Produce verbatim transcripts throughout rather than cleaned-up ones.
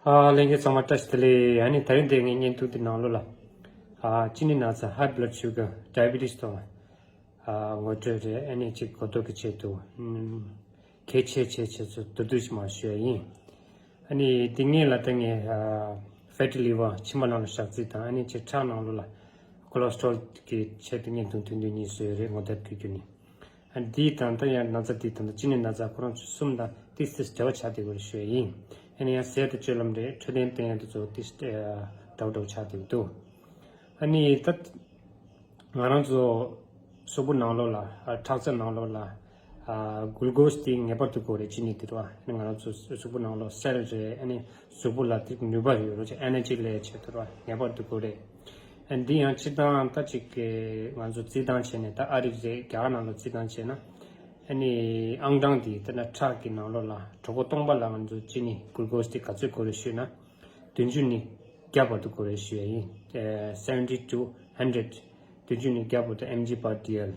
ཨ། ལྷན་རྒྱས་ཚང་མ་བཀྲ་ཤིས་བདེ་ལེགས། ཨ་ནི་ད་རིང་འདི་ངའི་བརྙན་ཐུང་འདི་ནང་ལོགས་ལ། ཨ། གཅིན་སྙི་ན་ཚ་high blood sugar diabetes དང་། ཨ། ངོ་སྤྲོད་རེད། ཨ་ནི་གཅིག་གོ་རྟོགས་ཀྱི་ཆེད་དུ། ཨམ། གལ་ཆེ་ཆེ་ཆེ་ཚོ་མདོར་བསྡུས་ཤིག་མར་ཞུ་ཡ་ཡིན། ཨ་ནི་འདི་ངས་ལ་ད་ངས། ཨ། fatty liver མཆིན་པ་ནང་ལ་ཞག་རྩི་དང་། ཨ་ནི་གཅིག་ཁྲག་ནང་ལོགས་ལ་cholesterol གི་ཆེད་དུ་བརྙན་ཐུང་ཐུང་ཐུང་གཉིས་བཟོས་ཡོད་རེད། ངོ་དེབ་བརྒྱུད་བརྒྱུད་ནས། ཨ། འདིའི་དང་ད་ཡང་ན་ཚ་འདི་དང་ད་གཅིན་སྙི་ན་ཚ་ཁོ་རང་ཚོ་གསུམ་དང་ཏིག་ཏིག་འབྲེལ་བ་ཆགས་བསྡད་ཡོད་རེད་ཞུ་ཡ་ཡིན། ཨ་ནི་ཡང་ཟས་དང་སྤྱོད་ལམ་རེད། འཕྲོད་བསྟེན་བསྟེན་ཡ་དེ་ཚོ་ཏིག་ཏིག་འདྲ་བོ་འདྲ་བོ་ཆགས་བསྡད་ཀྱི་འདུག་ཨ་ནི་ད་ང་རང་ཚོ་གཟུགས་པོ་ནང་ལོགས་ལ། ཨ། ཁྲག་རྩ་ནང་ལོགས་ལ། ཨ། glucose དེ་ངེས་པར་དུ་དགོས་རེད། གཅིན་སྙི་དེ་རེད་བ། ཨ་ནི་ང་རང་ཚོ་གཟུགས་པོ་ནང་ལོགས་སེལ་རེད། ཨ་ནི་གཟུགས་པོ་ལ་དེ་ནུས་པ་ཡོད་རེད། energy ལེན་ཆེད་དུ་རེད་བ། ངེས་པར་དུ་དགོས་རེད། ཨ། འདི་ཡང་སྤྱིར་བཏང་ད་ཅིག་གི་ང་ཚོ་རྩིས་སྟངས་བྱས་ནས། ད་ཨ་རིག་རེད། རྒྱ་གར་ནང་ལ་རྩིས་སྟངས་བྱས་ན། ཨ་ནི་ཨང་གྲངས་འདི་ད་ན་ཁྲག་གི་ནང་ལོགས་ལ་གྲོད་ཁོག་སྟོང་པ་ལ་ང་ཚོ་གཅིན་སྙི་glucose དེ་ག་ཚོད་དགོས་རེད་ཞུས་ན། བདུན་ཅུ་ནས་བརྒྱ་བར་དུ་དགོས་རེད་ཞུ་ཡ་ཡིན། ཨ། seventy to hundred བདུན་ཅུ་ནས་བརྒྱ་བར་དུ mg per dl།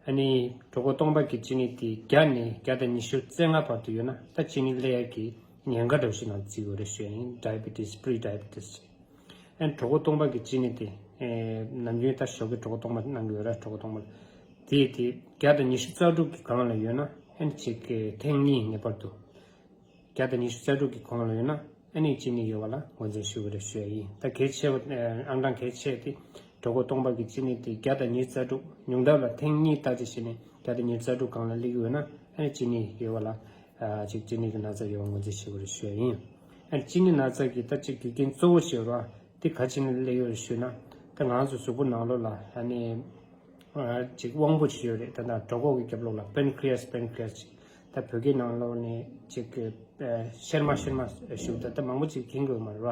ཨ་ནི་གྲོད་ཁོག་སྟོང་པ་གི་གཅིན་སྙི་དེ་བརྒྱ་ནས་བརྒྱ་དང་ཉི་ཤུ་རྩ་ལྔ་བར་དུ་ཡོད་ན། ད་གཅིན་སྙི་སླེབས་ཡ་གི་ཉེན་ཁ་འདྲ་བོ་ཞིག་ནང་བརྩི་དགོས་རེད་ཞུ་ཡ་ཡིན། diabetes, pre diabetes ཅེས། ཨ་ནི་གྲོད་ཁོག་སྟོང་པ་གི་གཅིན་སྙི་དེ། ཨ། ནམ་རྒྱུན་ད་ཞོགས་ཀས་གྲོད་ཁོག་སྟོང་པ་གནང་གི་ཡོད་རེད། གྲོད་ཁོག་སྟོང་པ་དེ་དེ་བརྒྱ་དང་ཉི་ཤུ་རྩ་དྲུག་གི་སྒང་ལ་ཡོད་ན། ཨ་ནི་ཅིག་ཐེངས་གཉིས་ངེས་པར་དུ། བརྒྱ་དང་ཉི་ཤུ་རྩ་དྲུག་གི་གོང་ལ་ཡོད་ན། ཨ་ནི་གཅིན་སྙི་ཡོད་པ་ལ་ངོས་འཛིན་ཞུ་གི་རེད་ཞུ་ཡ་ཡིན། ད་གལ་ཆེ་བ། ཨ། ཨང་གྲངས་གལ་ཆེ་དེ་གྲོད་ཁོག་སྟོང་པ་གི་གཅིན་སྙི་དེ་བརྒྱ་དང་ཉི་ཤུ་རྩ་དྲུག་ཉུང་མཐའ་ལ་ཐེངས་གཉིས་བརྟག་དཔྱད་བྱས་ནས་བརྒྱ་དང་ཉི་ཤུ་རྩ་དྲུག་སྒང་ལ་སླེབས་ཀྱི་ཡོད་ན། ཨ་ནི་གཅིན་སྙི་ཡོད་པ་ལ། ཨ། ཅིག་གཅིན་སྙི་གི་ན་ཚ་ཡོད་པ་ངོས་འཛིན་ཞུ་གི་རེད་ཞུ་ཡ་ཡིན། ཨ་ནི་གཅིན་སྙི་ན་ཚ་གི་ད་ཅིག་རྒྱུ་རྐྱེན་གཙོ་བོ་ཞིག་རེད་བ། དེ་ག་ཅི་ནས་སླེབས་ཡོད་རེད་ཞུས་ན། ད་ང་ཚོ་གཟུགས་པོ་ནང་ལོགས་ལ། ཨ་ནི། ཨ། ཅིག་དབང་པོ་ཅིག་ཡོད་རེད། ད་ལྟ་གྲོད་ཁོག་གི་རྒྱབ་ལོགས་ལ་pancreas, pancreas ཅིག་ད་བོད་སྐད་ནང་ལོགས་ནས་ཅིག་ཨ། གཤེར་མ། གཤེར་མ་ཞུ། ད་ལྟ་མང་པོ་ཅིག་མཁྱེན་གྱི་ཡོད་མ་རེད་བ།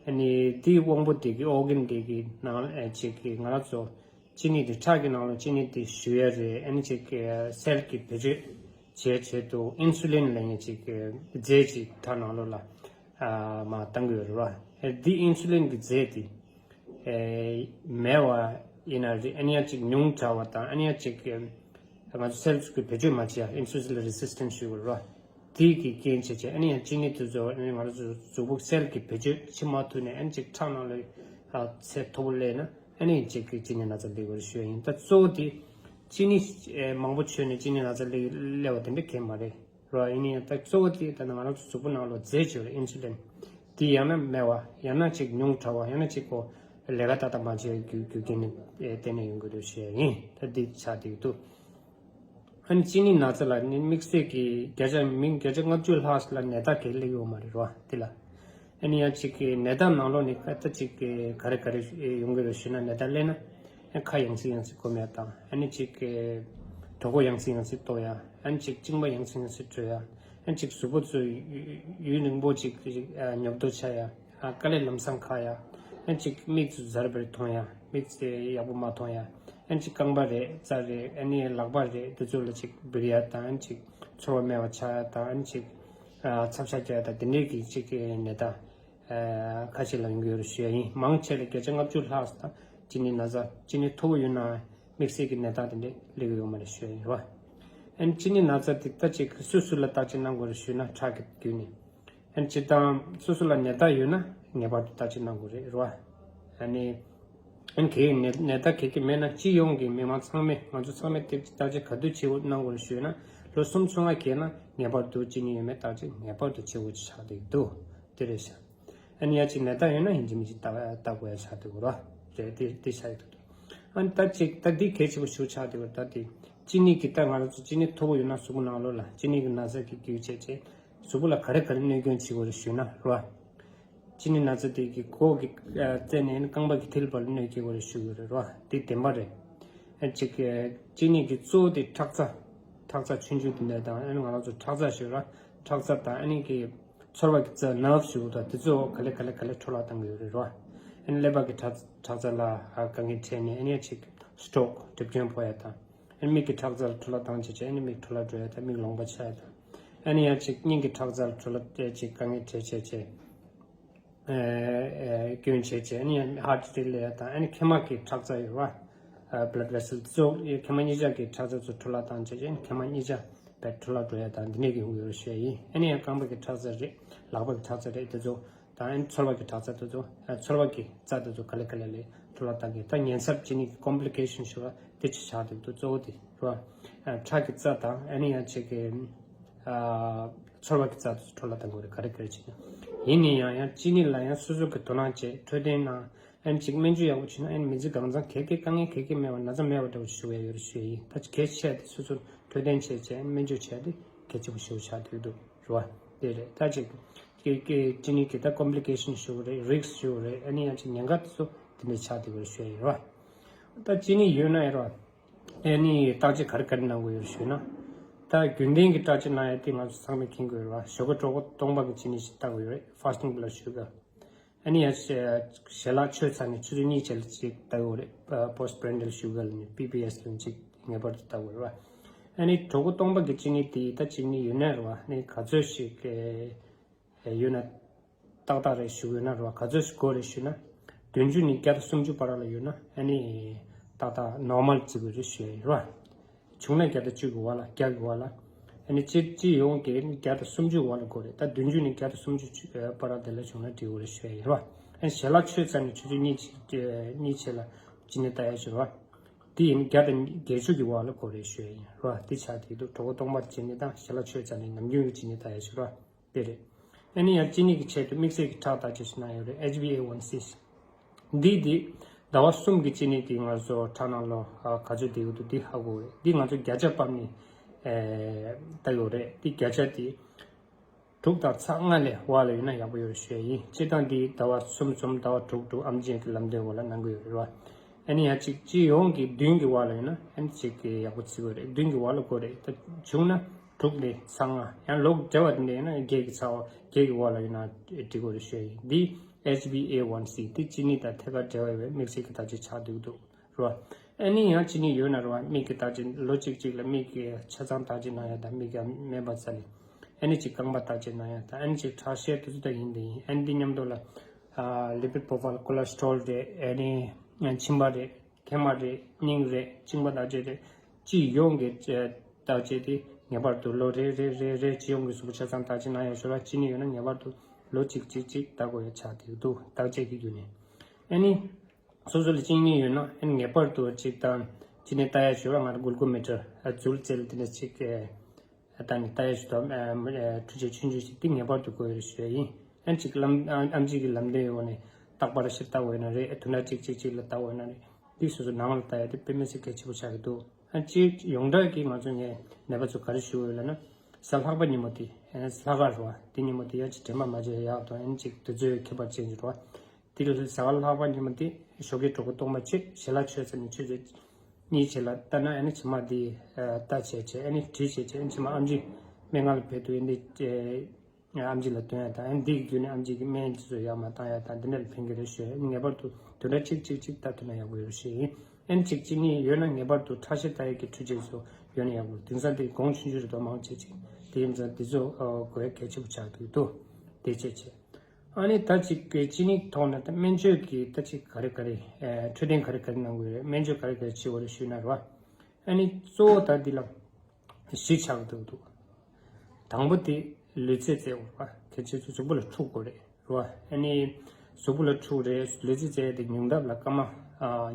ཨ་ནི་དེའི་དབང་པོ་དེ་གི་organ དེ་གི་ནང་ཨ། ཅིག་གི་ང་རང་ཚོ་གཅིན་སྙི་དེ། ཁྲག་གི་ནང་ལོགས་གཅིན་སྙི་དེ་བཞུ་ཡ་རེད། ཨ་ནི་ཅིག cell གི་བེད་སྤྱོད་བྱེད་ཆེད་དུ་insulin ལབ་མཁན་ཅིག་རྫས་ཅིག་ཁྲག་ནང་ལོགས་ལ། ཨ། མར་བཏང་གི་ཡོད་རེད་བ། ཨ། འདི་insulin གི་རྫས་དེ། ཨེ། མེད་པ་ཡིན་ན་རེད། ཨ་ནི་ཡང་ཅིག་ཉུང་དྲགས་པ་དང་། ཨ་ནི་ཡང་ཅིག་ང་ཚོ་cell གི་བེད་སྤྱོད་མ་བྱས་ཡ། insulin resistant ཞུ་དགོས་རེད་བ། དེ་གི་རྐྱེན་བྱས་བྱས། ཨ་ནི་ཡང་གཅིན་སྙི་དེ་ཚོ། ཨ་ནི་ང་ཚོ་གཟུགས་པོ་cell གི་བེད་སྤྱོད་བྱེད་མ་ཐུབ་ནས། ཨ་ནི་ཅིག་ཁྲག་ནང་ལ་ཚད་མཐོ་པོ་སླེབས་ན། ཨ་ནི་ཅིག་གི་གཅིན་སྙི་ན་ཚ་སླེབས་དགོས་རེད་ཞུ་ཡ་ཡིན། ད་གཙོ་བོ་དེ་གཅིན་སྙི་མང་པོ་མཆོད་ནས་གཅིན་སྙི་ན་ཚ་སླེབས་པ་དེ་འདྲ་གང་ཡང་མ་རེད། རོ། ཡིན་ནའི་ད་གཙོ་བོ་དེ་ད་ནི་ང་རང་ཚོ་གཟུགས་པོ་ནང་ལོགས་རྫས་ཅིག་ཡོད་རེད། insulin དེ་ཡང་ན་མེད་པ། ཡང་ན་ཅིག་ཉུང་དྲགས་པ། ཡང་ན་ཅིག་ཁོ་ལས་ཀ་ཏག་ཏག་མ་བྱས་རྒྱུ་རྒྱུ་རྐྱེན་ནི་བརྟེན་ནས་ཡོང་གི་རེད་ཞུ་ཡ་ཡིན། ད་འདི་ཆགས་བསྡད་འདུག་ཨ་ནི་གཅིན་སྙི་ན་ཚ་ལ་ནི་དམིགས་བསལ་གྱི་བརྒྱ་ཆ་མི་བརྒྱ་ཆ་ལྔ་བཅུ་ལྷག་ལ་ནད་རྟགས་གང་ཡང་སླེབས་ཡོད་མ་རེད་རོ། དེ་ལ། ཨ་ནི་ཡང་ཅིག་གི་ནད་རྟགས་ནང་ལོགས་ནས་ད་ཅིག་གི་ག་རེ་ག་རེ་ཡོང་གི་རེད་ཞུས་ན། ནད་རྟགས་སླེབས་ན། ཨ། ཁ་ཡང་སེ་ཡང་སེ་སྐོམ་ཡ་དང་། ཨ་ནི་ཅིག་གི་གྲོད་ཁོག་ཡང་སེ་ཡང་སེ་ལྟོགས་ཡ། ཨ་ནི་ཅིག་གཅིན་པ་ཡང་སེ་ཡང་སེ་བྲོ་ཡ། ཨ་ནི་ཅིག་གཟུགས་པོ་ཚོ་ཡུན་རིང་པོ་ཅིག་ཉོབ་ཏོ་ཆགས་ཡ། ཨ། དཀའ་ལས་ལམ་སང་ཁག་ཡ། ཨ་ནི་ཅིག་མིག་ཚོ་གཟར་བར་མཐོང་ཡ། མིག་ཡག་པོ་མ་མཐོང་ཡ། ཨ་ནི་ཅིག་རྐང་པ་རེད། རྩ་རེད། ཨ་ནི་ལག་པ་རེད། དེ་ཚོ་ལ་ཅིག་འབུར་ཡ་དང་། ཨ་ནི་ཅིག་ཚོར་བ་མེད་པ་ཆགས་ཡ་དང་། ཨ་ནི་ཅིག་ཨ། ཚབ་ཤ་རྒྱག་ཡ་དང་། དེ་འདྲའི་གི་ཅིག་གི་ནད་རྟགས། ཨ། ཁ་ཤས་ལ་ཡོང་གི་ཡོད་རེད་ཞུ་ཡ་ཡིན། མང་ཆེ་ལ་བརྒྱ་ཆ་ལྔ་བཅུ་ལྷག་ཙམ་གཅིན་སྙི་ན་ཚ། གཅིན་སྙི་མཐོ་པོ་ཡོད་ན་དམིགས་བསལ་གྱི་ནད་རྟགས་དེ་འདྲ་སླེབས་ཀྱི་ཡོད་མ་རེད་ཞུ་ཡ་ཡིན་རོ། ཨ་ནི་གཅིན་སྙི་ན་ཚ་དེ་ད་ཅིག་སུ་སུ་ལ་བརྟག་དཔྱད་གནང་དགོས་རེད་ཞུས་ན། ཁྲག་གི་བརྒྱུད་ནས། ཨ་ནི་སྤྱིར་བཏང་སོ་སོ་ལ་ནད་རྟགས་ཡོད་ན་ངེས་པར་དུ་བརྟག་དཔྱད་གནང་དགོས་རེད་རོ། ཨ་ནི། ཨ་ནི་གལ་ནད་ནད་རྟགས་གལ་གལ་མེད་ན། སྤྱི་ཡོངས་ཀྱི་མི་མང་ཚང་མས། ང་ཚོ་ཚང་མས་དེ་བརྟག་དཔྱད་ག་དུས་བྱེད་དགོས་གནང་དགོས་རེད་ཞུས་ན། ལོ་གསུམ་ཚུན་ལ་བརྒལ་ན་ངེས་པར་དུ་གཅིན་སྙི་ཡོད་མེད་བརྟག་དཔྱད་ངེས་པར་དུ་བྱེད་དགོས་ཆགས་བསྡད་འདུག་དེ་རེད་ཤག་ཨ་ནི་ཡ་གཅིག་ནད་རྟགས་ཡོད་ན་ཡིན་གཅིག་མིན་གཅིག་བརྟག་བརྟག་དགོས་ཡ་ཆགས་བསྡད་ཀྱི་རེད། དེ་དེ་ཆགས་ཡོད་འདུག་ཨ་ནི་ད་ཅིག་ད་འདི་གལ་ཆེ་པོ་ཞིག་ཆགས་བསྡད་ཀྱི་རེད། ད་དེ་གཅིན་སྙི་གི་ད་ང་རང་ཚོ་གཅིན་སྙི་མཐོ་པོ་ཡོད་ན་གཟུགས་པོ་ནང་ལོགས་ལ། གཅིན་སྙི་གི་ན་ཚ་གི་རྒྱུ་བྱས་བྱས་གཟུགས་པོ་ལ་ག་རེ་ག་རེ་གནོད་སྐྱོན་བྱེད་ཀྱི་ཡོད་རེད་ཞུས་ན་རོ། གཅིན་སྙི་ན་ཚ་དེ་གི་གོ་གི་ཨ་རྩད་ནས་རྐང་པ་གི་མཐིལ་བར་ལ་གནོད་སྐྱེལ་གྱི་ཡོད་རེད་ཞུ་གི་ཡོད་རེད་རོ། དེ་བདེན་པ་རེད། ཨ་ཅིག་གི་གཅིན་སྙི་གི་གཙོ་བོ་དེ་ཁྲག་རྩ། ཁྲག་རྩ་ཆུང་ཆུང་དེ་འདྲ་དང་། ཨ་ནི་ང་རང་ཚོ་ཁྲག་རྩ་ཞུ་ར། ཁྲག་རྩ་དང་། ཨ་ནི་གི་ཚོར་བ་གི་རྩ། ནརབ་ཞུ་དང་། དེ་ཚོ་ག་ལེ་ག་ལེ་ག་ལེ་འཕྲོ་བརླག་བཏང་གི་ཡོད་རེད་རོ། ཨ་ནི་ཀླད་པ་གི་ཁྲག་ཁྲག་རྩ་ལ་ཨ་དཀའ་ངལ་འཕྲད་ནས། ཨ་ནི་ཅིག་སི་ཊོག་གྲིབ་སྐྱོན་ཕོག་ཡ་དང་། ཨ་ནི་མིག་གི་ཁྲག་རྩ་ལ་འཕྲོ་བརླག་བཏང་བྱས་བྱས། ཨ་ནི་མིག་འཕྲོ་བརླག་འགྲོ་ཡ་དང་། མིག་ལོང་པ་ཆགས་ཡ་དང་། ཨ་ནི་ཡང་ཅིག་སྙིང་གི་ཁྲག་རྩ་ལ་འཕྲོ་བརླག་ཅིག་དཀའ་ངལ་འཕྲད་བྱས་བྱས། ཨ་ཨ་སྐྱོན་བྱས་བྱས། ཨ་ནི་ཡང་ཧར་ཊི་ཨ་ཊེག་སླེབས་ཡ་དང་། ཨ་ནི་མཁལ་མ་གི་ཁྲག་རྩ་ཡོད་པ། ཨ་blood vessel ཚོ། མཁལ་མ་གཉིས་ཆ་གི་ཁྲག་རྩ་ཚོ་འཕྲོ་བརླག་བཏང་བྱས་བྱས། མཁལ་མ་གཉིས་ཆ་ པའི་འཕྲོ་བརླག་འགྲོ་ཡ་དང་འདི་འདྲས་ཀྱི་ཡོང་གི་ཡོད་རེད་ཞུ་ཡ་ཡིན། ཨ་ནི་ཡང་རྐང་པ་གི་ཁྲག་རྩ་རེད། ལག་པ་གི་ཁྲག་རྩ་རེད། དེ་ཚོ་དང་ཨ་ནི་ཚོར་བ་གི་ཁྲག་རྩ་དེ་ཚོ། ཨ་ཚོར་བ་གི་རྩ་དེ་ཚོ་ག་ལེ་ག་ལེ་ལེ་འཕྲོ་བརླག་བཏང་གི། ད་ཉེན་ཚབས་ཅི་ནི་གི་ཀོམ་པི་ལི་ཀེ་ཤན་ཞུ་བ་དེ་ཅི་ཆགས་འདུག་དུ་གཙོ་བོ་དེ་རེད་བ། ཨ་ཁྲག་གི་རྩ་དང་ཨ་ནི་ཡང་ཅིག་གི་ཨ་ཚོར་བ་གི་རྩ་དེ་ཚོ་འཕྲོ་བརླག་བཏང་གི་རེད། ག་རེ་ག་རེ་བྱས་ན། ཡིན་ནའི་ཡང་ཡང་ཅི་ནི་ལ་ཡང་སོ་སོ་གི་དོ་སྣང་བྱེད། འཕྲོད་བསྟེན་ནང་ཨ་ནི་ཅིག་སྨན་བཅོས་ཡག་པོ་བྱས་ན་ཨ་ནི་མི་ཚེ་གང་ཚང་ག་གེ་དཀའ་ངལ་ག་གེ་མེད་པ་ན་ཚ་མེད་པ་འདྲ་བོ་ཞུ་ཡ་ཡོད་རེད་ཞུ་ཡ་ཡིན། ད་གལ་ཆེ་དེ་སོ་སོར་འཕྲོད་བསྟེན་བྱས་བྱས་སྨན་བཅོས་བྱས་ཏེ་གལ་ཆེ་པོ་ཞེ་པོ་ཆགས་བསྡད་འདུག་རེད་བ། དེ་རེད། ད་ཅིག་གི་གི་ཅི་ནི་གི་ད་ཀོམ་པི་ལི་ཀེ་ཤན་ཞུ་གི་རེད། རིགས་ཞུ་གི་རེད། ཨ་ནི་ཡང་ཅིག་ཉེན་ཁ་དེ་ཚོ་དེ་འདྲ་ཆགས་བསྡད་ཀྱི་རེད་ཞུ་ཡ་ཡིན་རེད་བ། ད་ཅི་ནི་ཡོད་ན་ཡོད་རེད་བ། ཨ་ནི་བརྟག་དཔྱད་ག་རེ་ག་རེ་གནང་དགོས་ཡོད་ཞུས་ན། ད་རྒྱུན་ལྡན་གྱི་བརྟག་དཔྱད་གནང་ཡ་དེ་ང་ཚོ་ཚང་མས་མཁྱེན་དགོས་རེད་བ། ཞོགས་ཀ་གྲོད་ཁོག་སྟོང་པ་གི་ཅི་ནི་ཞིག་བལྟ་དགོས་ཡོད་རེད། ཕ་སི་ཊིང་བི་ལཌ་ཞུ་གི། ཨ་ནི་ཡང་ཞལ་ལག་མཆོད་ཚར་ནས་ཆུ་ཚོད་གཉིས་རྗེས་ལ་ཅིག་ལྟ་དགོས་རེད། པོ་སི་ཊི་པི་རེན་ཌལ་ཤུ་གར་ལབ་ནས་པི་པི་ཨེ་སི་ལབ་ནས་ཅིག་ངེས་པར་དུ་ལྟ་དགོས་རེད་བ། ཨ་ནི་གྲོད་ཁོག་སྟོང་པ་གི་ཅི་ནི་དེ་ད་ཅི་ནི་ཡོད་ན་རེད་བ། ཨ་ནི་ག་ཚོད་ཞིག་ཡོད་ན་ཏག་ཏག་རེད་ཞུ་དགོས་ན་རེད་བ། ག་ཚོད་ཞིག་དགོས་རེད་ཞུ་ན། བདུན་ཅུ་ནས་བརྒྱ་དང་སུམ་ཅུ་བར་ལ་ཡོད་ན་ཨ་ནི་ཏག་ཏག་ནོར་མལ་བརྩི་དགོས་རེད་ཞུ་ཡ་ཡིན་རེད་བ། བྱུང་ན་བརྒྱ་དང་བཅུ་གི་བར་ལ། བརྒྱ་གི་བར་ལ། ཨ་ནི་སྤྱི་སྤྱི་ཡོངས་ཀྱི་བརྒྱ་དང་སུམ་ཅུ་བར་ལ་དགོས་རེད། ད་བདུན་ཅུ་ནས་བརྒྱ་དང་སུམ་ཅུ་བར་ལ་དེ་ལ་བྱུང་ན་འགྲིག་གི་རེད་ཞུ་ཡ་ཡིན་རེད་བ། ཨ་ནི་ཞལ་ལག་མཆོད་ཚར་ནས་ཆུ་ཚོད་གཉིས་གཉིས་ཕྱེད་ལ་ཅི་ནི་ལྟ་ཡ་ཞུ་རེད་བ། དེ་ཡིན་བརྒྱ་དང་བརྒྱད་ཅུ་གི་བར་ལ་དགོས་རེད་ཞུ་ཡ་ཡིན་རེད་བ། དེ་ཆགས་བསྡད་འདུག་གྲོད་ཁོག་སྟོང་པར་ཅི་ནི་དང་ཞལ་ལག་མཆོད་ཚར་ནས་ནམ་རྒྱུན་གྱི་ཅི་ནི་ལྟ་ཡ་ཞུ་རེད་བ། དེ་རེད། ཨ་ནི་ཡང་ཅི་ནི་གི་ཆེད་དུ་དམིགས་བསལ་གྱི་ཁྲག་བརྟག་དཔྱད་ཞིག་གནང་ཡོད་རེད། ཨེཆ་བི་ཨེ་ཝན་སི། འདི་འདི་ཟླ་བ་གསུམ་གྱི་ཅི་ནི་དེ་ང་ཚོ་ཁྲག་ནང་ལོགས་ག་ཚོད་བསྡད་ཡོད་འདུག་འདི་ཧ་གོ་རེད། འདི་ང་ཚོ་བརྒྱ་ཆ་ཕབ་ནས་ལྟ་ཡོད་རེད། འདི་བརྒྱ་ཆ་དེ་དྲུག་དང་ཚེག་ལྔ་ལས་བར་ལ་ཡོད་ན་ཡག་པོ་ཡོད་རེད་ཞུ་ཡ་ཡིན། སྤྱིར་བཏང་འདི་ཟླ་བ་གསུམ་གསུམ་ཟླ་བ་དྲུག་དྲུག་ཨེམ་ཆི་གི་ལམ་སྟོན་འོག་ལ་གནང་གི་ཡོད་རེད་བ། ཨ་ནི་ཡང་ཅིག་སྤྱི་ཡོངས་ཀྱི་བདུན་གྱི་བར་ལ་ཡོད་ན་ཨ་ནི་ཅིག་གི་ཡག་པོ་བརྩི་དགོས་རེད། བདུན་གྱི་བར་ལ་དགོས་རེད། ད་བྱུང་ན་དྲུག་ནས་ཚེག་ལྔ། ཡང་ལོག་འབྲེལ་བ་དེ་འདྲ་ཡིན་ན་བརྒྱད་ཀྱི་ཚེག་བརྒྱད་ཀྱི་བར་ལ་ཡོད་ན་འགྲིག་གི་རེད་ཞུ་ཡ་ཡིན། འདི་ཨེཆ་བི་ཨེ་ཝན་སི་འདི་ཅི་ནི་དང་ཐད་ཀར་འབྲེལ་བ་ཡོད་པའི་དམིགས་བསལ་གྱི་བརྟག་དཔྱད་ཆགས་བསྡད་འདུག་རེད་བ། ཨ་ནི་ཡང་ཅི་ནི་ཡོད་ན་རེད་བ། མིག་གི་བརྟག་དཔྱད། ལོ་གཅིག་གཅིག་ལ་མིག་གི་ཆ་ཚང་བརྟག་དཔྱད་གནང་ཡ་དང་། མིག་གི་སྨན་པ་རྩ་ནས་ཨ་ནི་ཅིག་རྐང་པ་བརྟག་དཔྱད་གནང་ཡ་དང་། ཨ་ནི་ཅིག་ཁྲག་ཤེད་དེ་ཚོ་ད་ཡིན་དེ་ཡིན། ཨ་ནི་འདི་མཉམ་དུ་ལ་ལི་པིཌ་པོ་ཕོ་ཕའིལ། ཁོ་ལེ་སི་ཊོལ་རེད། ཨ་ནི་མཆིན་པ་རེད། མཁལ་མ་རེད། སྙིང་རེད། གཅིན་པ་བརྟག་དཔྱད་རེད། སྤྱི་ཡོངས་ཀྱི་བརྟག་དཔྱད་དེ་ངེས་པར་དུ་ལོ་རེ་རེ་རེ་རེ་སྤྱི་ཡོངས་ཀྱི་གཟུགས་པོ་ཆ་ཚང་བརྟག་དཔྱད་གནང་ཡ་ཞོར་ལ་ཅི་ནི་ཡོད་ན་ངེས་པར་དུ་ལོ་གཅིག་གཅིག་གཅིག་བལྟ་དགོས་ཡ་ཆགས་བསྡད་འདུག་བརྟག་དཔྱད་ཀྱི་བརྒྱུད་ནས། ཨ་ནི། སོ་སོ་ལ་གཅིན་སྙི་ཡོད་ན་ཨ་ནི་ངེས་པར་དུ་གཅིག་དང་། གཅིན་སྙི་བལྟ་ཡ་ཞུ་བ་ང་ཚོ་གུལ་ཀོ་མི་ཊར་འཛུལ་རྩལ་དེ་འདྲ་གཅིག་བཏང་ནས་བལྟ་ཡ་ཞུ་དང་། འཕྲུལ་ཆས་ཆུང་ཆུང་ཞིག་དེ་ངེས་པར་དུ་དགོས་ཡོད་ཞུ་ཡ་ཡིན། ཨ་ནི་གཅིག་ལམ་ཨེམ་ཆི་གི་ལམ་སྟོན་ཡོད་ནས་རྟག་པར་ཞིག་བལྟ་དགོས་ན་རེད། བདུན་ཕྲག་གཅིག་གཅིག་གཅིག་ལ་བལྟ་དགོས་ན་རེད། འདི་སོ་སོ་ནང་ལ་བལྟ་ཡ་དེ་དཔེ་མི་སྲིད་གལ་ཆེན་པོ་ཆགས་ཀྱི་འདུག་ཨ་ནི་གཅིག་ཡོངས་གྲགས་ཀྱི་ང་ཚོ་ངས་ནད་པ་ཚོ་ག་རེ་ཞུ་དགོས་ཡོད་ལབ་ན། གཟའ་ལྷག་པ་ཉིན་མོ་དེ་ཨ་ནི་ལྷག་དཀར་རེད་བ། དེ་ཉིན་མོ་དེ་ཡ་གཅིག་དྲན་པ་མ་བརྗེད་ཡག་དང་། ཨ་ནི་གཅིག་དུས་ཚོད་ཁྱད་པར་ཅན་ཞིག་རེད་བ། དེ་ལ་གཟའ་ལྷག་པ་ཉིན་མོ་དེ་ཞོགས་ཀའི་གྲོད་ཁོག་སྟོང་པ་བྱེད། ཞལ་ལག་མཆོད་ཚར་ནས་ཆུ་ཚོད་གཉིས་རྗེས་ལ་བལྟ་ན་ཨ་ནི་མཆིལ་མ་དེ་ལྟ་བྱས་བྱས། ཨ་ནི་དྲི་བྱས་བྱས། ཨ་ནི་མཆིལ་མ་ཨེམ་ཆི་སྨན་ཁང་ལ་ཕེབས་དུས་ཨ་ནི་ཨེམ་ཆི་ལ་སྟོན་ཡ་དང་། ཨ་ནི་འདི་གི་བརྒྱུད་ནས་ཨེམ་ཆི་གི་སྨན་དེ་ཚོ་ཡར་མར་བཏང་ཡ་དང་འདི་འདྲ་ལ་ཕན་གྱི་རེད་ཞུ་ཡ། ཨ་ནི་ངེས་པར་དུ་བདུན་ཕྲག་གཅིག་གཅིག་གཅིག་བལྟ་ཐུབ་ན་ཡག་པོ་ཡོད་རེད་ཞུ་ཡ་ཡིན། ཨ་ནི་གཅིག་གཅིན་སྙི་ཡོད་ན་ངེས་པར་དུ་ཁྲག་ཤེད་བལྟ་ཡ་གི་འཕྲུལ་ཆས་ཚོ་ཡོད་ན་ཡག་པོ། དེང་སང་དེ་གོང་ཆུང་ཆུང་རེད་དོ། མང་ཆེ་ཆེ། དེ་ཡིན་ཙང་དེ་ཚོ་དགོས་ཡ་གལ་ཆེན་པོ་ཆགས་ཀྱི་འདུག་དེ་བྱས་བྱས། ཨ་ནི་ད་ཅིག་གི་གཅིན་སྙིའི་ཐོག་ནས་ད་སྨན་བཅོས་ཀྱི་ད་ཅིག་ག་རེ་ག་རེ། ཨེ། འཕྲོད་བསྟེན་ག་རེ་ག་རེ་གནང་དགོས་རེད། སྨན་བཅོས་ག་རེ་ག་རེ་བྱེད་དགོས་རེད་ཞུས་ན་རེད་བ། ཨ་ནི་གཙོ་བོ་ད་འདི་ལ་བཞི་ཆགས་འདུག་འདུག་དང་པོ་དེ་ལུས་རྩལ་རྩེད་དགོས་རེད་བ། གལ་ཆེ་ཤོས་གཟུགས་པོ་ལ་འཁྲུ་དགོས་རེད་རེད་བ། ཨ་ནི་གཟུགས་པོ་ལ་འཁྲུ་རེད། ལུས་རྩལ་རྩེད་དེ་ཉུང་མཐའ་ལ་སྐར་མ་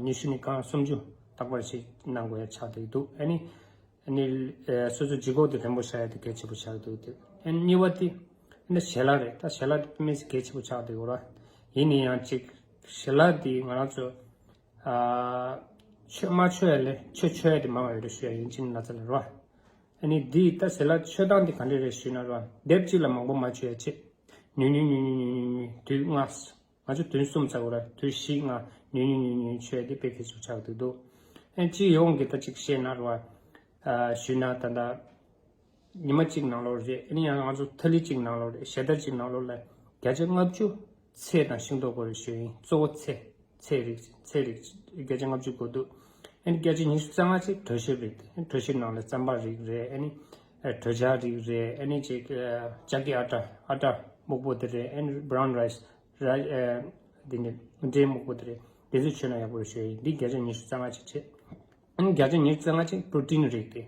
ཉི་ཤུ་ནས་སྐར་མ་སུམ་ཅུ་རྟག་པར་ཞིག་གནང་དགོས་ཡ་ཆགས་འདུག་འདུག་ཨ་ནི། ཨ་ནི་ཨ་སོ་སོ་ལྗིད་ཁོག་དེ་རིང་པོ་བཞག་ཡ་དེ་གལ་ཆེན་པོ་ཆགས་འདུག་དེ། ཨ་ནི་གཉིས་པ་དེ་ཨ་ནི་ཞལ་ལག་རེད། ད་ཞལ་ལག་དེ་དཔེ་མི་སྲིད་གལ་ཆེན་པོ་ཆགས་འདུག་ར། ཡིན་ན་ཡང་ཅིག་ཞལ་ལག་དེ་ང་རང་ཚོ་ཨ་མཆོད་མ་མཆོད་ཡ་ལས་མཆོད་མཆོད་ཡ་དེ་མང་བ་ཡོད་རེད་ཞུ་ཡ་ཡིན། གཅིན་སྙི་ན་ཚ་ལ་ར། ཨ་ནི་དེ་ད་ཞལ་ལག་མཆོད་སྟངས་དེ་ག་འདྲ་རེད་ཞུས་ན་ར། དེབ་གཅིག་ལ་མང་པོ་མ་མཆོད་ཡ་བྱེད། ཉུང་ཉུང་ཉུང་ཉུང་ཉུང་ཉུང་དུས་ལྔ། ང་ཚོ་དུས་གསུམ་ཚར་དགོས་ར། དུས་བཞི་ལྔ་ཉུང་ཉུང་ཉུང་ཉུང་མཆོད་ཡ་དེ་དཔེ་གལ་ཆེན་པོ་ཆགས་འདུག་འདུག་ཨ་ནི་སྤྱི་ཡོངས་ཀྱི་ད་ཅིག་བཤད་ན་ར། ཨ་ཞུས་ན་ད་ལྟ་ཉི་མ་གཅིག་ནང་ལོགས་རེད། ཨ་ནི་ཡང་ང་ཚོ་ཐ་ལི་གཅིག་ནང་ལོགས་རེད། ཞེ་དར་གཅིག་ནང་ལོགས་ལ་བརྒྱ་ཆ་ལྔ་བཅུ་ཚལ་དང་ཤིང་ཏོག་དགོས་རེད་ཞུ་ཡ་ཡིན། གཙོ་བོ་ཚལ། ཚལ་རིགས། ཚལ་རིགས་བརྒྱ་ཆ་ལྔ་བཅུ་དགོས་འདུག་ཨ་ནི་བརྒྱ་ཆ་ཉི་ཤུ་རྩ་ལྔ་ཅིག་དྲོད་ཤེད་རིགས་དེ། དྲོད་ཤེད་ནང་ལ་རྩམ་པ་རིགས་རེད། ཨ་ནི་དྲོད་འཇའ་རིགས་རེད། ཨ་ནི་ཅིག་ཅ་ཀི་ཨ་ཊ། ཨ་ཊ་སྨུག་པོ་དེ་རེད། ཨ་ནི་བྷ་རའུན་རའི་སི། ར། ཨ། འདི་ནི་འབྲས་སྨུག་པོ་དེ་རེད། དེ་ཚོ་མཆོད་ན་ཡག་པོ་རེད་ཞུ་ཡ་ཡིན། འདི་བརྒྱ་ཆ་ཉི་ཤུ་རྩ་ལྔ་ཅིག་བྱེད། ཨ་ནི་བརྒྱ་ཆ་ཉི་ཤུ་རྩ་ལྔ་ཅིག་པྲོ་ཊིན་རིགས་ཏེ།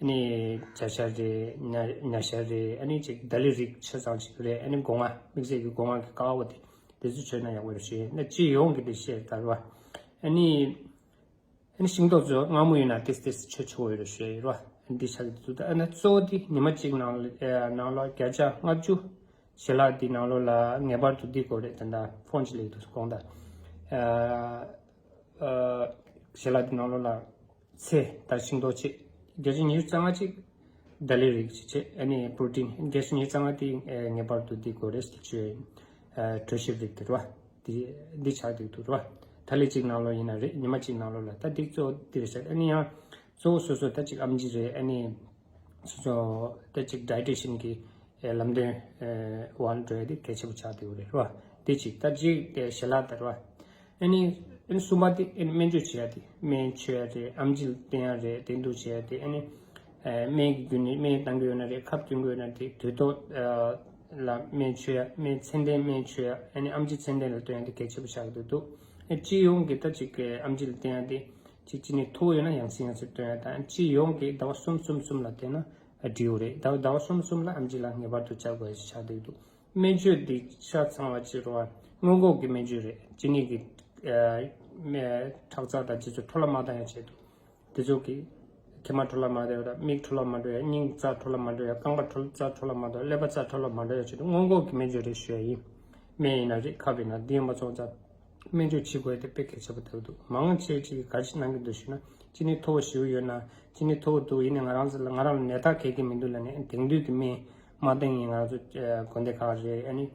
ཨ་ནི་བྱ་ཤ་རེད། ཉ་ཉ་ཤ་རེད། ཨ་ནི་ཅིག་ད་ལི་རིགས་ཆ་ཚང་ཅིག་རེད། ཨ་ནི་སྒོ་ང་། དམིགས་བསལ་གྱི་སྒོ་ང་གི་ཀ་བ་དེ་དེ་ཚོ་མཆོད་ན་ཡག་པོ་རེད་ཞུ་ཡིན། ན་སྤྱི་ཡོངས་ཀྱི་དེ་བཤད་ད་ར་བ། ཨ་ནི་ཨ་ནི་ཤིང་ཏོག་ཚོ་མངར་མོ་ཡིན་ན་ཏིས་ཏིས་མཆོད་ཆོག་ཡོད་རེད་ཞུ་ཡིན་ར་བ། ཨ་ནི་འདི་ཆགས་ཀྱི་འདུག་ད་ཨ་ནི་གཙོ་བོ་དེ་ཉི་མ་གཅིག་ནང་ལ་ཨ་ནང་ལོགས་བརྒྱ་ཆ་ལྔ་བཅུ་ཞལ་ལག་འདི་ནང་ལོགས་ལ་ངེས་པར་དུ་འདི་དགོས་རེད། ད་ལྟ་ཕོན་ཅིག་ལས་འདུག་དགོངས་དག་ཨ་ཨ་ཞལ་ལག་འདི་ནང་ལོགས་ལ། ཚེ་ལྟར་ཤིང་ཏོག་ཅིག་བརྒྱ་ཆ་ཉི་ཤུ་རྩ་ལྔ་ཅིག་ད་ལི་རིགས་ཅིག་བྱས། ཨ་ནི་པྲོ་ཊིན་བརྒྱ་ཆ་ཉི་ཤུ་རྩ་ལྔ་དེ་ཨ་ངེས་པར་དུ་འདི་དགོས་རེད་ཟེར་བྱས། ཨ་གྲོ་ཞིབ་རིགས་དེ་རེད་བ། འདི་འདི་ཆགས་འདུག་འདུག་རེད་བ། ད་ལི་གཅིག་ནང་ལོགས་ཡིན་ན་རེད། ཉི་མ་གཅིག་ནང་ལོགས་ལ་ད་འདི་གཙོ་བོ་འདི་རེད་ཟེར། ཨ་ནི་ཡང་གཙོ་བོ་སོ་སོ་ད་ཅིག་ཨམ་ཆི་རེད། ཨ་ནི་སོ་སོ་ད་ཅིག་ཌའི་ཊི་ཤན་གྱི་ཨ་ལམ་སྟོན་ཨ་འོག་འགྲོ་ཡ་དེ་གལ་ཆེན་པོ་ཆགས་འདུག་རེད་བ། འདི་གཅིག་ད་གཅིག་དེ་ཞལ་ལག་དེ་རེད་བ། ཨ་ནི་ཨ་ནི་གསུམ་པ་དེ་ཨ་ནི་སྨན་བཅོས་བྱེད་ཡ་དེ། སྨན་མཆོད་ཡ་རེད། ཨམ་ཆི་ལ་བསྟེན་ཡ་རེད། བསྟེན་གཏུགས་བྱེད་ཡ་དེ། ཨ་ནི་ཨ་སྨན་གྱི་རྒྱུན་ནས་སྨན་བཏང་གི་ཡོད་ན་རེད། ཁབ་སྟོན་གྱི་ཡོད་ན་རེད། དུས་ཐོག་ཨ་ལ་སྨན་མཆོད་ཡ། སྨན་ཚད་ལྡན་སྨན་མཆོད་ཡ། ཨ་ནི་ཨམ་ཆི་ཚད་ལྡན་ལ་བསྟེན་ཡ་དེ་གལ་ཆེན་པོ་ཆགས་ཀྱི་འདུག་ཨ་སྤྱི་ཡོངས་ཀྱི་ད་ཅིག་ཨམ་ཆི་ལ་བསྟེན་ཡ་དེ་ཅིག་ཅི་ནས་མཐོ་བོ་ཡོད་ན་ཡང་སེ་ཡང་སེ་བསྟེན་ཡ་དང་། སྤྱི་ཡོངས་ཀྱི་ཟླ་བ་གསུམ་གསུམ་གསུམ་ལ་བསྟེན་ན་འགྲིག་ཡོད་རེད། ཟླ་བ་ཟླ་བ་གསུམ་གསུམ་ལ་ཨམ་ཆི་ལ་ངེས་པར་དུ་བཅར་དགོས་ཡ་ཆགས་བསྡད་འདུག་སྨན་བཅོས་འདི་ཆ་ཚང་བ་ཅིག་རེད་བ། སྔོན་འགོག་གི་སྨན་བཅོས་རེད། གཅིན་སྙི་གི་ཨ་སྨན་ཁྲག་རྩ་དང་དེ་ཚོ་འཕྲོ་བརླག་མ་བཏང་ཡ་ཆེད་དུ། དེ་ཚོ་གི་མཁལ་མ་འཕྲོ་བརླག་མ་འགྲོ་ཡ། མིག་འཕྲོ་བརླག་མ་འགྲོ་ཡ། སྙིང་རྩ་འཕྲོ་བརླག་མ་འགྲོ་ཡ། རྐང་པ་འཕྲོ་རྩ་འཕྲོ་བརླག་མ་འགྲོ་ཡ། ཀླད་པ་རྩ་འཕྲོ་བརླག་མ་འགྲོ་ཡ་ཆེད་དུ་སྔོན་འགོག་གི་སྨན་བཅོས་རེད་ཞུ་ཡ་ཡིན། སྨན་ཡིན་ན་རེད། ཁབ་ཡིན་ན། དེ་ཡིན་པ་སོང་ཙང་སྨན་བཅོས་བྱེད་དགོས་ཡ་དེ་དཔེ་གལ་ཆེན་པོ་ཆགས་འདུག་མང་ཆེ་ཅིག་གིས་ག་རེ་གནང་གི་འདུག་ཞུས་ན། གཅིན་སྙི་མཐོ་བོ་ཞེ་པོ་ཡོད་ན། གཅིན་སྙི་མཐོ་བོ་འདུག་ཡིན་ནའི་ང་རང་ཚོ་ལ་ང་རང་ལ་ནད་རྟགས་གང་ཡང་མི་འདུག་ལབ་ནས་དེང་དུས་ཀྱི་སྨན་མ་བསྟེན་ཡིན། ང་རང་ཚོ་ཨ་དགོན་སྡེ་ཁག་རེད། ཨ་ནི་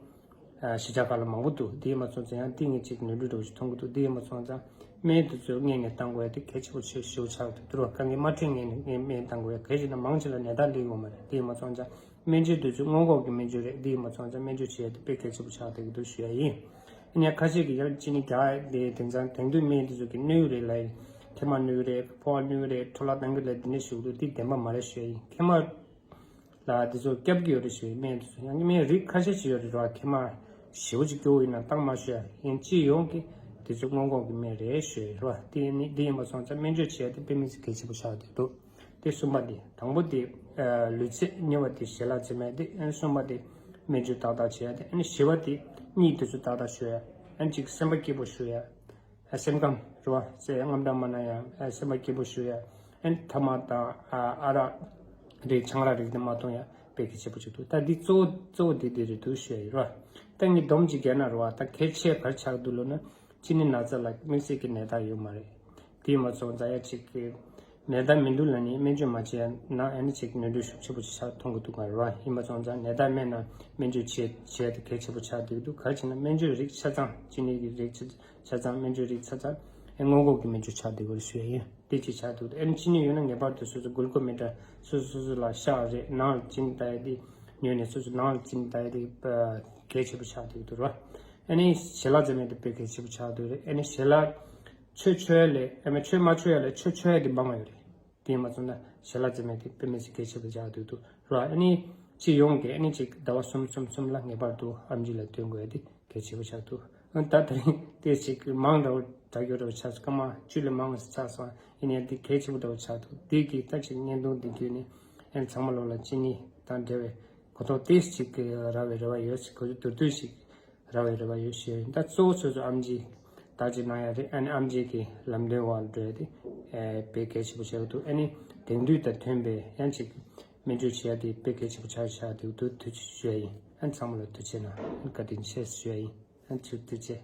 ཨ་གཞིས་ཆགས་ཁག་ལ་མང་པོ་འདུག་དེ་ཡིན་པ་སོང་ཙང་ཡང་ཏིང་ངེ་གཅིག་ནོར་འཁྲུལ་འདྲ་བོ་ཞིག་མཐོང་གི་འདུག་དེ་ཡིན་པ་སོང་ཙང་སྨན་དེ་ཚོ་སྔོན་ནས་བཏང་དགོས་ཡ་དེ་གལ་ཆེན་པོ་ཆེ་ཞེ་པོ་ཆགས་འདུག་དུ་ར་དཀའ་ངལ་མ་འཕྲད་སྔོན་ནས་སྔོན་སྨན་བཏང་དགོས་ཡ། གལ་ཆེ་ན་མང་ཆེ་ལ་ནད་རྟགས་སླེབས་ཡོད་མ་རེད། དེ་ཡིན་པ་སོང་ཙང་སྨན་བཅོས་དེ་ཚོ་སྔོན་འགོག་གི་སྨན་བཅོས་རེད། དེ་ཡིན་པ་སོང་ཙང་སྨན་བཅོས་བྱེད་ཡ་དེ་དཔེ་གལ་ཆེན་པོ་ཆགས་བསྡད་ཀྱི་འདུག་ཞུ་ཡ་ཡིན། ཨ་ནི་ཁ་ཤས་ཀྱིས་ཡང་གཅིན་སྙི་རྒྱག་ཡ་དེ་དེང་སང་དེང་དུས་སྨན་དེ་ཚོ་གི་གནོད་ཡོད་རེད་ལབ་ཡིན། མཁལ་མ་གནོད་ཡོད་རེད། ཕོ་བ་གནོད་ཡོད་རེད། འཕྲོ་བརླག་གཏང་གི་རེད། དེ་འདྲ་ཞུ་གི་འདུག་དེ་བདེན་པ་མ་རེད་ཞུ་ཡ་ཡིན། མཁལ་མ་ལ་དེ་ཚོ་སྐྱོབ་ཀྱི་ཡོད་རེད་ཞུ་ཡ་ཡིན། སྨན་དེ་ཚོ་ཡང་སྨན་རིགས་ཁ་ཤས་ཤིག་ཡོད་རེད་ར། མཁལ་མ་ཞེ་པོ་ཅིག་སྐྱོ་བོ་ཡིན་ན་བཏང་མ་ཞུ་ཡ་ཡིན། སྤྱི་ཡོངས་ཀྱི་དེ་ཚོ་སྔོན་འགོག་གི་སྨན་རེད་ཞུ་ཡ་ཡིན་ར། དེ་ཡིན་ནི་དེ་ཡིན་པ་སོང་ཙང་སྨན་བཅོས་བྱེད་ཡ་དེ་དཔེ་མི་སྲིད་གལ་ཆེན་པོ་ཆགས་བསྡད་འདུག་དེ་གསུམ་པ་དེ། དང་པོ་དེ་ཨ་ལུས་ཚད། གཉིས་པ་དེ་ཞལ་ལག་འཛེམ་ཡ་དེ། ཨ་ནི་གསུམ་པ་དེ་སྨན་བཅོས་ཏག་ཏག་བྱེད་ཡ་དེ། ཨ་ནི་བཞི་པ་དེ་གཉིད་དེ་ཚོ་ཏག་ཏག་ཞུ་ཡ། ཨ་ནི་གཅིག་སེམས་པ་སྐྱིད་པོ་ཞུ་ཡ། ཨ་སེམས་ཁམས་རེད་བ། སེ་དངངས་སྐྲག་མ་ན་ཡ། ཨ་སེམས་པ་སྐྱིད་པོ་ཞུ་ཡ། ཨ་ནི་ཐ་མག་དང་ཨ་ཨ་རག་རེད། ཆང་རག་རིགས་དེ་མ་འཐུང་ཡ་དཔེ་གལ་ཆེན་པོ་ཞིག་འདུག་ད་འདི་གཙོ་བོ་གཙོ་བོ་འདི་འདི་རེད་འདུག་ཞུ་ཡ་ཡིན་ར། ད་ངས་སྡོམ་གཅིག་བརྒྱབ་ན་རེད་བ། ད་གལ་ཆེ་ག་རེ་ཆགས་འདུག་ལབ་ན། གཅིན་སྙི་ན་ཚ་ལ་དམིགས་བསལ་གྱི་ནད་རྟགས་ཡོད་མ་རེད། དེ་ཡིན་པ་སོང་ཙང་ཡ་གཅིག་གི་ནད་རྟགས་མི་འདུག་ལབ་ནས་སྨན་བཅོས་མ་བྱས་ན་ཨ་ནི་གཅིག་ནོར་འཁྲུལ་ཤུགས་ཆེ་པོ་ཞིག་ཆགས་མཐོང་གི་འདུག་ག་རེད་བ། ཡིན་པ་སོང་ཙང་ནད་རྟགས་མེད་ན་སྨན་བཅོས་བྱེད་བྱེད་དེ་གལ་ཆེ་པོ་ཆགས་བསྡད་ཀྱི་འདུག་ག་རེ་བྱས་ན་སྨན་བཅོས་རིགས་ཆ་ཚང་། གཅིན་སྙི་གི་རིགས་ཆ་ཆ་ཚང་། སྨན་བཅོས་རིགས་ཆ་ཚང་ཨེ་སྔོན་འགོག་གི་སྨན་བཅོས་ཆགས་བསྡད་ཀྱི་རེད་ཞུ་ཡ་ཡིན། དེ་གཅིག་ཆགས་འདུག་ཨ་ནི་གཅིན་སྙི་ཡོད་ན་ངེས་པར་དུ་སོ་སོ་གུ་ལུ་ཀོ་མི་ཊར་སོ་སོ་སོ་སོ་ལ་བཞག་རེད། ནང་ལ་གཅིན་སྙི་ད་ཡ་དེ་ཉོས་ནས་སོ་སོ་ནང་ལ་གཅིན་སྙི་ད་ཡ་དེ་གལ་ཆེ་པོ་ཆགས་བསྡད་ཀྱི་འདུག་རེད་བ། ཨ་ནི་ཞལ་ལག་འཛེམ་ཡ་དེ་དཔེ་གལ་ཆེ་པོ་ཆགས་འདུག་རེད། ཨ་ནི་ཞལ་ལག་ཆོས་ཆོས་ལས་ཨ་མ་ཆོས་མ་ཆོས་ཡ་ལས་ཆོས་ཆོས་ཡ་དེ་མང་བ་ཡོད་རེད། དེ་མ་ཚོ་ན་ཞལ་ལག་འཛེམ་ཡ་དེ་དཔེ་མི་སྲིད་གལ་ཆེ་པོ་ཆགས་འདུག་འདུག་ར། ཨ་ནི་སྤྱི་ཡོངས་ཀྱི་ཨ་ནི་ཅིག་ཟླ་བ་གསུམ་གསུམ་གསུམ་ལ་ངེས་པར་དུ་ཨམ་ཆི་ལ་སྟོན་དགོས་ཡ་དེ་གལ་ཆེ་པོ་ཆགས་འདུག་ཨ་ད་དེ་རིང་དེ་ཅིག་མང་འདྲ་བོ་དྲ་རྒྱ་འདྲ་བོ་ཆགས་སོང་། སྐར་མ་བཅུ་ལས་མང་བ་ཆགས་སོང་། ཡིན་ཡང་དེ་གལ་ཆེ་པོ་འདྲ་བོ་ཆགས་འདུག་དེ་གི་ད་ཅིག་བརྙན་ཐུང་དེ་བརྒྱུད་ནས་ཨ་ནི་ཚང་མ་ལོག་ལ་གཅིན་སྙི་དང་འབྲེལ་བའི་གོ་རྟོགས་དེ་ཅིག་རག་པའི་རེ་བ་ཡོད། གོ་རྒྱུ་མདོར་བསྡུས་ཤིག་རག་པའི་རེ་བ་ཡོད་ཞུ་ཡ་ཡིན། ད་གཙོ་བོ་ཆུ་ཚོད་ཨམ་ཆི་ད་ཅིག་གནང་ཡ་རེད། ཨ་ནི་ཨམ་ཆི་གི་ལམ་སྟོན་འོག་འགྲོ་ཡ་དེ་ཨེ་དཔེ་གལ་ཆེན་པོ་ཆགས་འདུག་ཨ་ནི་དེང་དུས་དང་མཐུན་པའི་ཡང་ཅིག་སྨན་བཅོས་བྱེད་ཡ་དེ་དཔེ་གལ་ཆེན་པོ་ཆགས་ཆགས་འདུག་འདུག་ཐུགས་རྗེ་ཆེ་ཞུ་ཡ་ཡིན། ཨ་ནི་ཚང་མ་ལ་ཐུགས་རྗེ་གནང་། ཨ་ནི་བཀའ་དྲིན་ཆེ་ཞུ་ཡ་ཡིན། ཨ་ནི་ཐུགས་རྗེ་ཆེ།